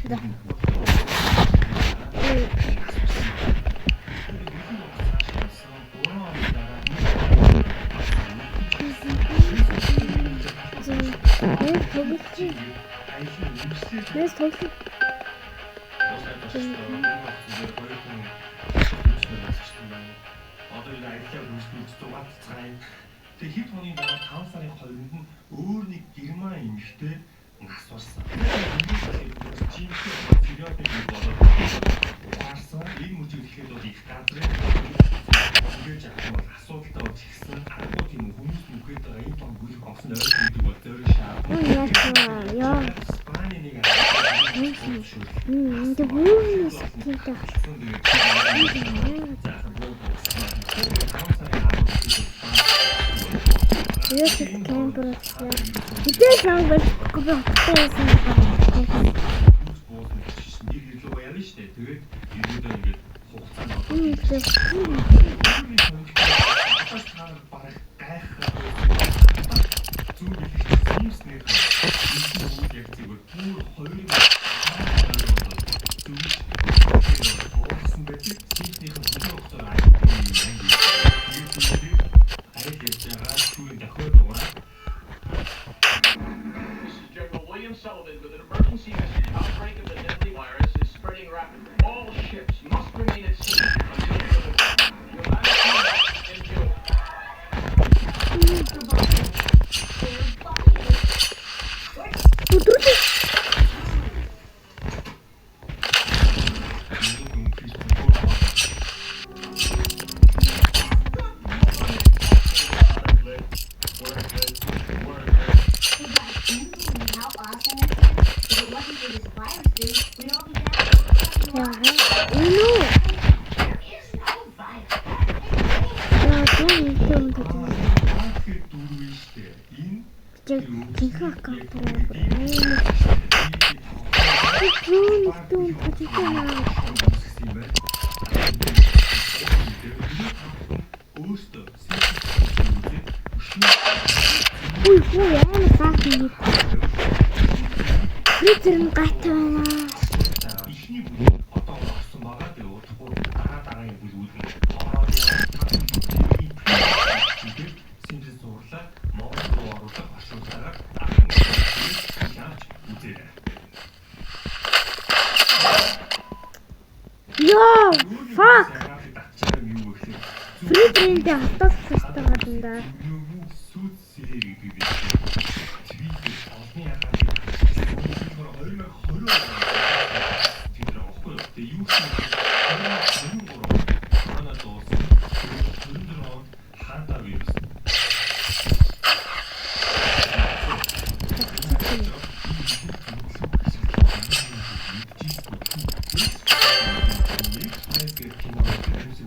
За. Нээс тоглох. Одоо энэ аяллаа үргэлжлүүлж 6 цай. Тэгээ хэд хоногийн дараа 5 сарын 20-нд нь өөр нэг герман эмэгтэй нас барсан. Жинхэнэ сериалыг болоод ухаарсан. Энэ мөчийг ихэд бол их газрын ингэж авах нь бол асуудалтай болж ихсэн. Аргагүй тийм хүмүүс нүхэд байгаа энэ том гүлх онгоцны ойр гэдэг бол зөөрөн шаа. Яа. Испани нэг Ингээ бүр скинтэй. Юу ч кемпер. Хэдэн лав болохгүй би хоттой байсан. Нэр хэрлөө яана штэ. Тэгээд ерөөдөө ингээд хугацаанд одоо та бараг гайхах зүг хэлэх Симснэр энэ яг зүгээр бүр хоёрын зүг уулсан байдаг. Симснийхэн бүхэн хугацаар аялал юм анги. Аялал явж байгаа шүүрийн дохио дуурай. This is General William Sullivan with an emergency message. Outbreak of the deadly virus is spreading rapidly. All ships must remain at sea until further. Your majesty must endure. Өдрүүд Энэ дүнхийс бүр How awesome it is! If it wasn't for this virus thing, we'd all be down. Яа. Энэ үү? There is no virus. Яа, тийм юм төж. Тэгэхээр дөрвөн штэ. Энэ Жинхэнэ аккаунтаар бүр амар зүүн төж байна. Өөртөө Үгүй хүү амар гайхав юм. Фризер нь гайтай байна. Эхний бүлэг одоо орсон байгаа. Тэгээ удахгүй дараа дараагийн бүлгүүд нь ороод явна. Симпсон зурлаа Монгол руу оруулах оршуулгаараа ахын яаж үзээрэй. Йоо, fuck. Татчаар юм юу гэхээр Фризерэндээ автолох хэрэгтэй байна да. Сүйт сэрээ гэдэг би. Твитер олон яхаа 2020 он тэр аахгүй юу. Тэгээ юу гэсэн 2023 корона дууссан. 24 онд ханта вирус.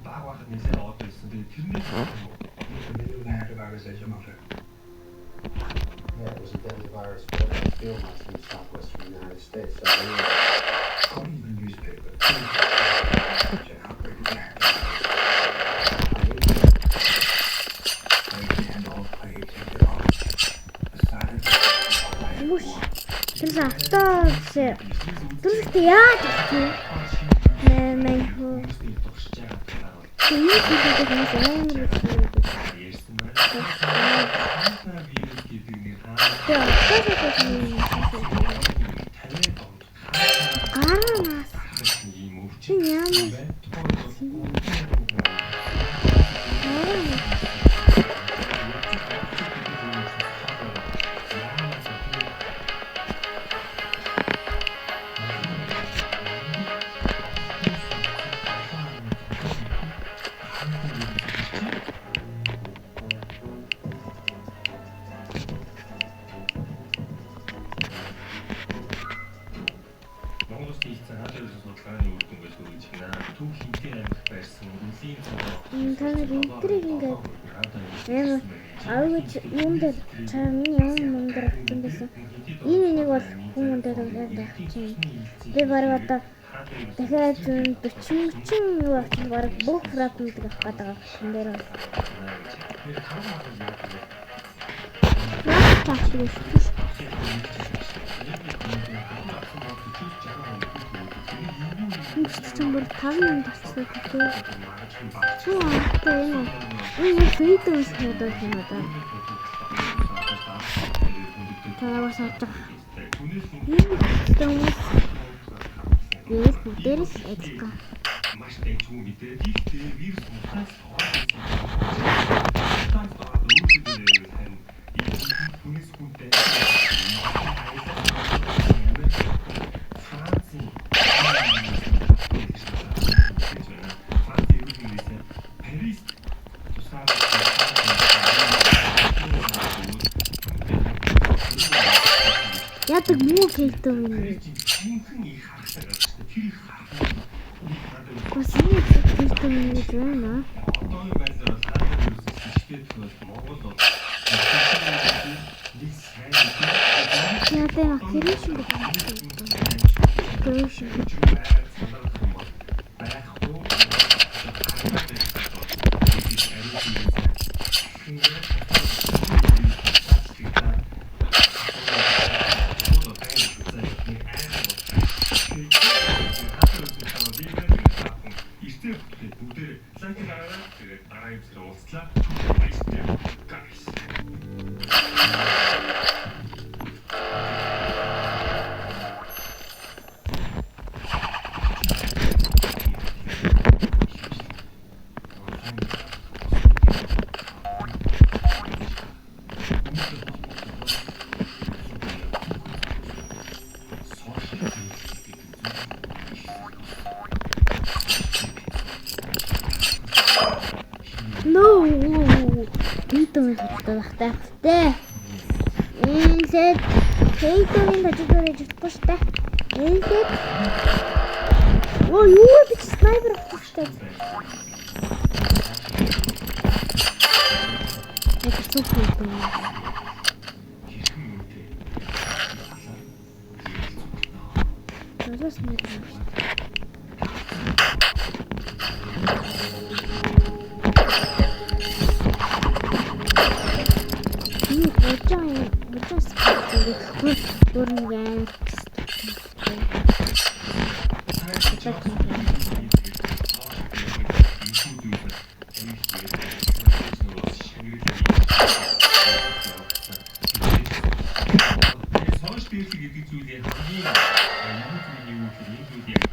Баг байхад нэлээд од байсан. Тэгээ тэрнээс Familiar as your mother. Yeah, it was a deadly virus spread by field mice from the southwestern United States. So they were According to the newspaper, such an outbreak of that. Plague and all plagues have their origin. Decided Бүш. Тэр авто биш. Дүрхтээ яаж авчих юм? Мэ мэ хөө. хүмүүсийн туршиж байгаа талаар бол Миний хийдэг хүмүүс амар их. ярьсан байна. Ханта вирус гэдэг нэр хаа Тэгээ автосоо 50-ад онд гараа нас. ийм Чи өвчин ямар байна. Тухайн үед гараа нас. Монгол Улсын хийсэн хаалт ерөөсөн судалгааны үр дүн гэж өгч байна. Төв хинтээ аймагт барьсан үнлийн цогцолт Та нар энтриг ингээд амар аваач юм дээр чам миний юм юм дээр авсан байсан. Энэ энийг бол хүн хүн дээр аваад байх чинь. Би бараг одоо дахиад 40 30 юу авчих бараг бүх фрагментыг авах гэдэг байгаа юм дээр бол. Наад таах шүү. Өнгөрч чинь бүр 5 минут болчихлоо гэхээ. Чи амттай энэ. Энэ фейдээс хадаад юм одоо. Танаас авч байгаа. Энэ хүмүүс бид бүгдээрээс адилхан. Маш дайггүй мэдээ. Гэхдээ вирус мутант мутант өөрчлөлт харин хүнээс хүнтэй Францын Францын эрүүл мэндийн Парис тусгаар Яадаг муу фейдөө юм. Жинхэнэ их харахтай гарч тэр их харах Бас энэ фейдөө юм гэж байна. Одоогийн байдлаар бол хаадаг вирус сэжигтэй тохиолдолд Монгол бол нэг сайн Надад нэг creation гэдэг юм. Creation гэж. байхгүй Guys. No. Фейдөө тогтоод багтай хэвтэй. Энэ сэт фейдөөний тожигдоод иж чадахгүй штэ. Энэ сэт Оо юу би чи снайпер авчих штэ. Яг зүг фейдөө. Одоо снайпер авчих. Би хожоо хожоо спорт бүр нэг амар Сошиал биелэг гэдэг зүйлийн хамгийн ямар зүйл юу гэхээр энэ зүйл яг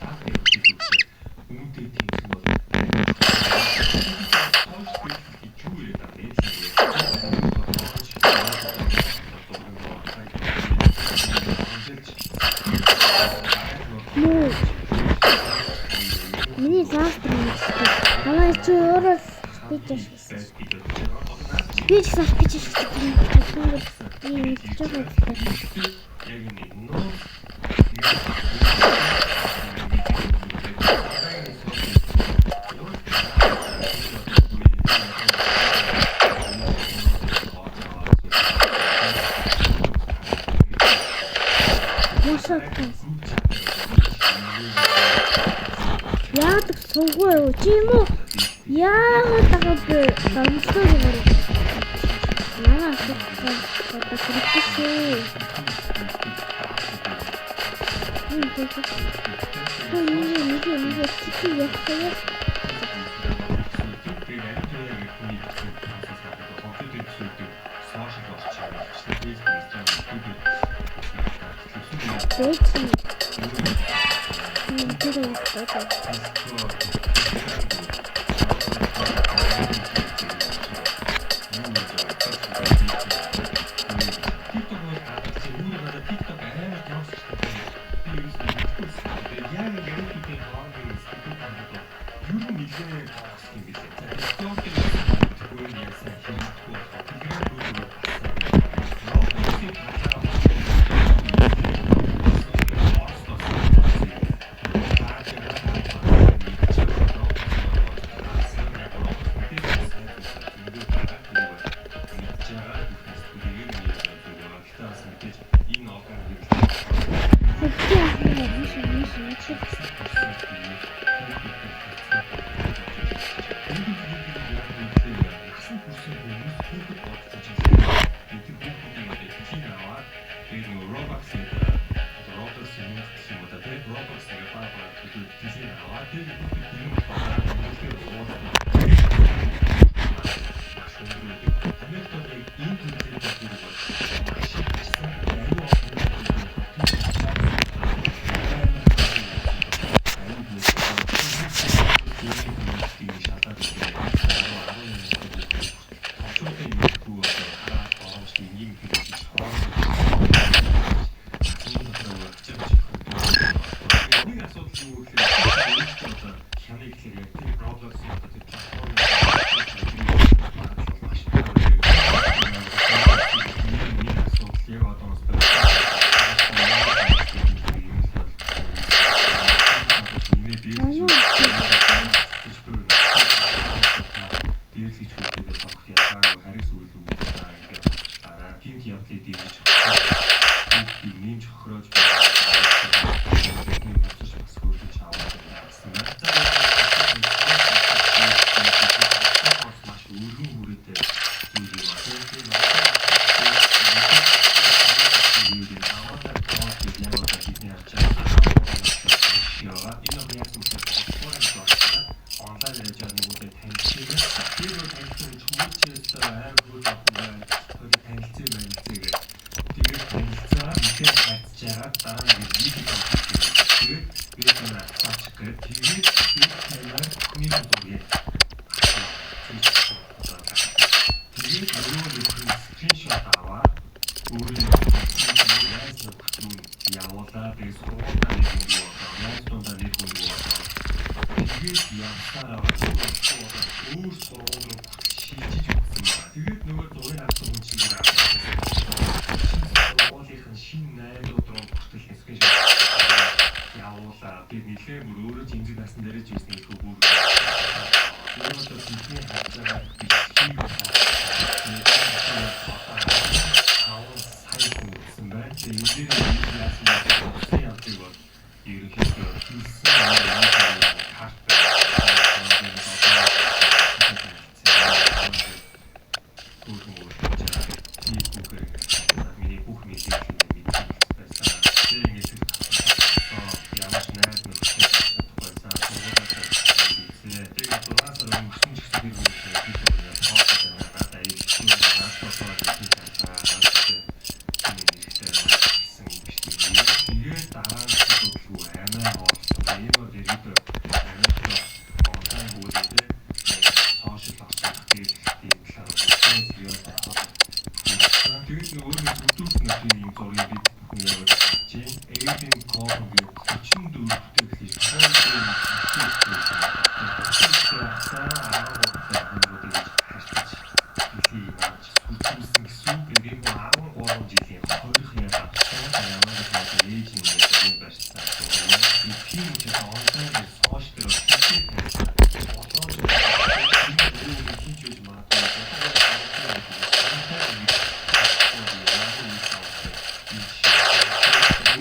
даах юм гэдэг үг. Үүнтэй тэнцэх бол сошиал биелэг гэж юу яриад байгаа юм бэ? Муу. Миний ласт юм шүү. Намайг чи өөрөө би ч ашигласан. Би ч гэсэн би ч ашигласан. Би мэдчих жоохон хэрэгтэй. Яг нэг нөө Мушаад. Яадаг сугүй юу? Чи юм уу? Яагаад байгаа бэ? Гамстай юм. Наа асуудал одоо хэрэгтэй шүү. Нэг нэг чи яах вэ? Бэч. Тэр яах вэ? Монгол гэх юм уу да тий Roblox нэг баг баг төлөө дэлхийг аваад тэгээд бүгд нэг юм байна. Маш өндөр байдаг. Америкт бол яг энэ төрлийн зүйлийг бол маш их авсан. Аюу нэг асуудал юу гэхээр өөрөөсөө одоо хяныг гэхээр яг тэр Roblox-ын одоо тэр платформын маш нэг асуудал яг одоо дээрлэж хөлтөйгөө авах ялгаагүй харис үйл үг гэдэг бодлоо. Гинт явдлыг дээрлэж хөхрөөж нэмж хохироож байгаа. Бидний бодож бас хөргөж аваад байсан байна. Маш өргөн хүрээтэй зүйл юм аа. Тийм аваад тоо гэж яг одоо бидний харж байгаа. Энэ бол яг юм онлайн ярьж байгаа нэгүүдээ танилцсан. Тэр рүү танилцсан гэж хүмүүчээс амар хөл авах байна. Хоёул танилцсан мэлцээ гэх. Тэгээд танилцаа мэдээ харьцаж байгаа дараа нь видео хийх. Тэгээд видео авчих гээд тэгээд тэр таймаар бүхний зургийг тэгээд нөгөө нэг скриншот аваад өөрийн найз нөхдөд явуулаа. Тэгээд сургуультай нэг хүн болоо, найз дундаа нэг хүн болоо. Тэгээд явсараа өөр сургууль руу шилжиж үзсэн байна. Тэгээд нөгөө зургийг авсан хүн чинь сургуулийнх нь шинэ найзууд руу хүртэл скриншот явуулаа. Тэгээд нэлээ бүр өөрөө жинзэг насн дээр ч байсан илүү бүр. Тэр одоо бидний харж байгаа бичлэгийг 5 сая хүн үзсэн байна. Тэгээд энэ дээр яасан бэ? Усан явдлыг бол ерөнхийдөө хийсэн карт миний бүх мэдээллийг мэдчих байсан. Тэгээ ингээд ямар ч найз нөхдөд байсан. Сургуулиас хийсэн. Тэгээд 6 сар өнгөрсөн ч гэсэн тэр хүмүүс би тооцоо надад аяг хэцүү надад болохоор хийж чадлаа. Тэгээд дараа нь хөдөлгөөн амиа хоолсон. Энэ бол ерөөдөө Америкт онлайн бүрээ сошиал орчин хэрэглэхийн талаар бүгд сериал авах. Тэгээд нөгөө нэг бүдүүс нөхрийн юм зургийг бид бүхэн явуулж байна. Aiden Cole гэдэг 34 бүтээгдэхүүн харьцаж дэлхийг авч сүржүүлсэн гэсэн үг. Тэгээд 13 жилийн 20 яа авсан. Ямар нэг ээж юм юм барьсан. Тийм учраас онлайн сошиал дээр хичээл тавьсан. Хийж байж магадгүй.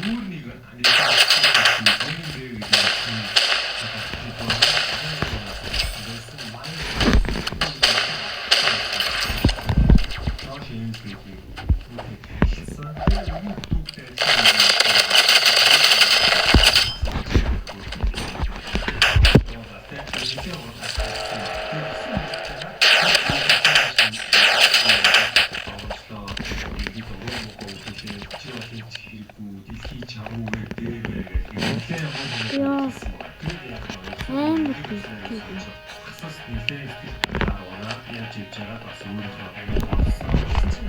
Өөр нэг Яа. Амар бэлтгэл. Асаас нэлээд их явж явж байгаа бас өөрийнхөө